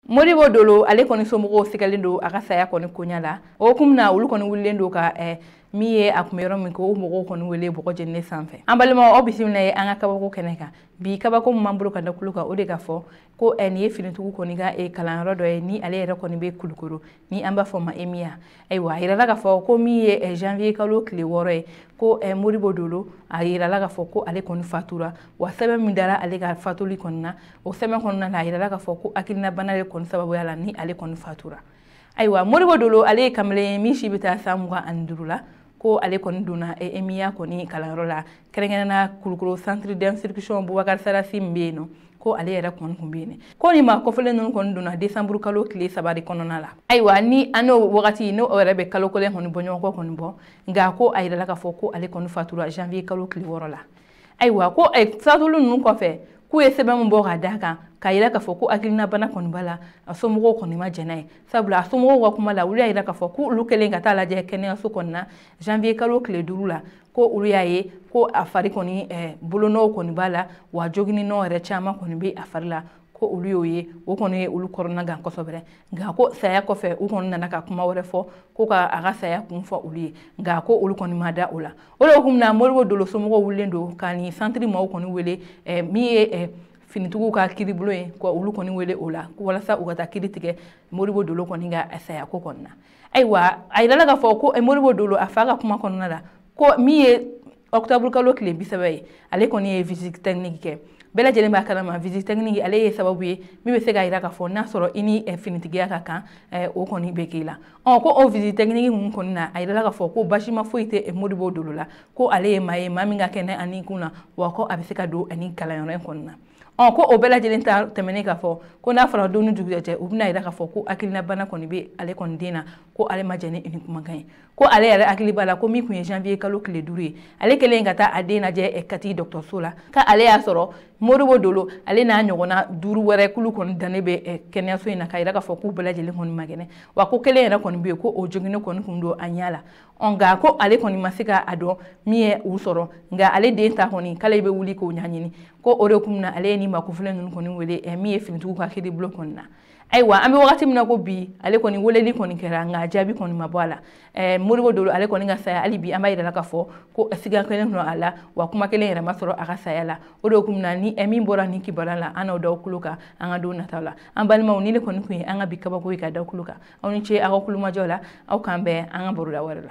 Modibo Dolo ale kɔni somɔgɔw sigalen don a ka saya kɔni koɲa la. O hukumu na, olu kɔni wulilen don ka min ye a kun bɛ yɔrɔ min ko o mɔgɔw kɔni wele bɔgɔ jeninen sanfɛ. An balimaw, aw bisimila ye an ka kabako kɛnɛ kan. Bi kabako min b'an bolo ka da kulu kan, o de ka fɔ ko nin ye finitigiw kɔni ka kalanyɔrɔ dɔ ye ni ale yɛrɛ kɔni bɛ Kulukoro, ni an b'a fɔ ma EMIA. Ayiwa, a yirala k'a fɔ ko min ye janvier kalo tile 6 ye, ko Modibo Dolo, a yirala k'a fɔ ko ale kɔni fatura. Wa sɛbɛn min dara ale ka fatuli kɔni na, o sɛbɛn kɔnɔna la, a yirala k'a fɔ ko hakilinabana de kɔni sababuya la ni ale kɔni fatura. Ayiwa, Modibo Dolo ale ye kamalen ye min si bɛ taa san 25 la, ko ale kɔni donna EMIA kɔni kalanyɔrɔ la, kɛrɛnkɛrɛnnenya Kulukoro centre d'instruction Boubacar Sarasi min bɛ yen nɔ, ko ale yɛrɛ kɔni tun bɛ yen. Ko nin maa kɔfɛlen ninnu kɔni donna décembre kalo tile 3 de kɔnɔna la. Ayiwa, ni an n'o wagati n'o yɛrɛ bɛ kalo kelen kɔni bɔ ɲɔgɔn kɔ kɔni bɔ, nka ko a yirala k'a fɔ ko ale kɔni fatura janvier kalo tile 6 la. Ayiwa, ko fatuli ninnu kɔfɛ, k'u ye sɛbɛn min bɔ ka d'a kan k'a yira k'a fɔ ko hakilinabana kɔni b'a la, a somɔgɔw kɔni ma jɛn n'a ye. Sabula a somɔgɔw ka kuma la, olu y'a yira k'a fɔ k'olu kɛlen ka taa lajɛ kɛnɛyaso kɔni na janvier kalo tile 5 la, ko olu y'a ye ko a fari kɔni bolonɔw kɔni b'a la, wa jogininɔ yɛrɛ caman kɔni bɛ a fari la, ko olu y'o ye, o kɔni ye olu kɔrɔna gan kosɛbɛ. Nka ko saya kɔfɛ, u kɔni nana ka kuma wɛrɛ fɔ ko ka a ka saya kun fɔ olu ye, nka ko olu kɔni ma da o la. O de hukumu na, Modibo Dolo somɔgɔw wulilen don ka nin santiri maaw kɔni wele, min ye finitigiw ka kiiribulon ye, ko olu kɔni wele o la walasa u ka taa kiiri tigɛ Modibo Dolo kɔni ka saya ko kɔni na. Ayiwa, a yirala k'a fɔ ko Modibo Dolo a fa ka kuma kɔnɔna la, ko min ye octobre kalo tile 30 ye, ale kɔni ye visite technique kɛ. Bɛɛ lajɛlen b'a kalama, visite technique ale ye sababu ye min bɛ se k'a yira k'a fɔ n'a sɔrɔ i ni finitigiya ka kan, o kɔni bɛ k'i la. Ko o visite technique ninnu kɔni na, a yirala k'a fɔ ko basima foyi tɛ Modibo Dolo la, ko ale ye maa ye maa min ka kɛnɛ ani kun na, wa ko a bɛ se ka don ani kalanyɔrɔ in kɔni na. Ko o bɛɛ lajɛlen ta tɛmɛnen k'a fɔ ko n'a fɔra don ni dugujɛ cɛ, u bɛna yira k'a fɔ ko hakilinabana kɔni bɛ ale kɔni den na, ko ale ma jɛn ni nin kumakan ye. Ko ale yɛrɛ hakili b'a la ko min tun ye janvier kalo tile 5 ye, ale kɛlen ka taa a den lajɛ Kati dɔgɔtɔrɔso la, k'ale y'a sɔrɔ Modibo Dolo ale n'a ɲɔgɔnna 5 wɛrɛ kulu kɔni dannen bɛ kɛnɛyaso in na, k'a yira k'a fɔ k'u bɛɛ lajɛlen kɔni ma kɛnɛ, wa ko kelen yɛrɛ kɔni bɛ yen ko o joginnen kɔni kun don a ɲɛ la. Nka ko ale kɔni ma se k'a dɔn min ye u sɔrɔ, nka ale den ta kɔni k'ale bɛ wuli k'o ɲɛɲini. Ko o de kun na ale ye nin maa kofɔlen ninnu kɔni wele min ye finitigiw ka kiiribulon kɔni na. Ayiwa, an bɛ wagati min na ko bi, ale kɔni weleli kɔni kɛra, nka jaabi kɔni ma bɔ a la. Modibo Dolo ale kɔni ka saya, hali bi an b'a yira k'a fɔ ko siga kelen don a la, wa kuma kelen yɛrɛ ma sɔrɔ a ka saya la. O de hukumu na, ni min bɔra nin kibaruya la, an n'aw da kulo kan an ka don nataw la. An balimaw, ni ne kɔni kun ye an ka bi kabako ye ka da kulo kan. Aw ni ce aw ka kulomajɔ la, aw k'an bɛn an ka baroda wɛrɛ la.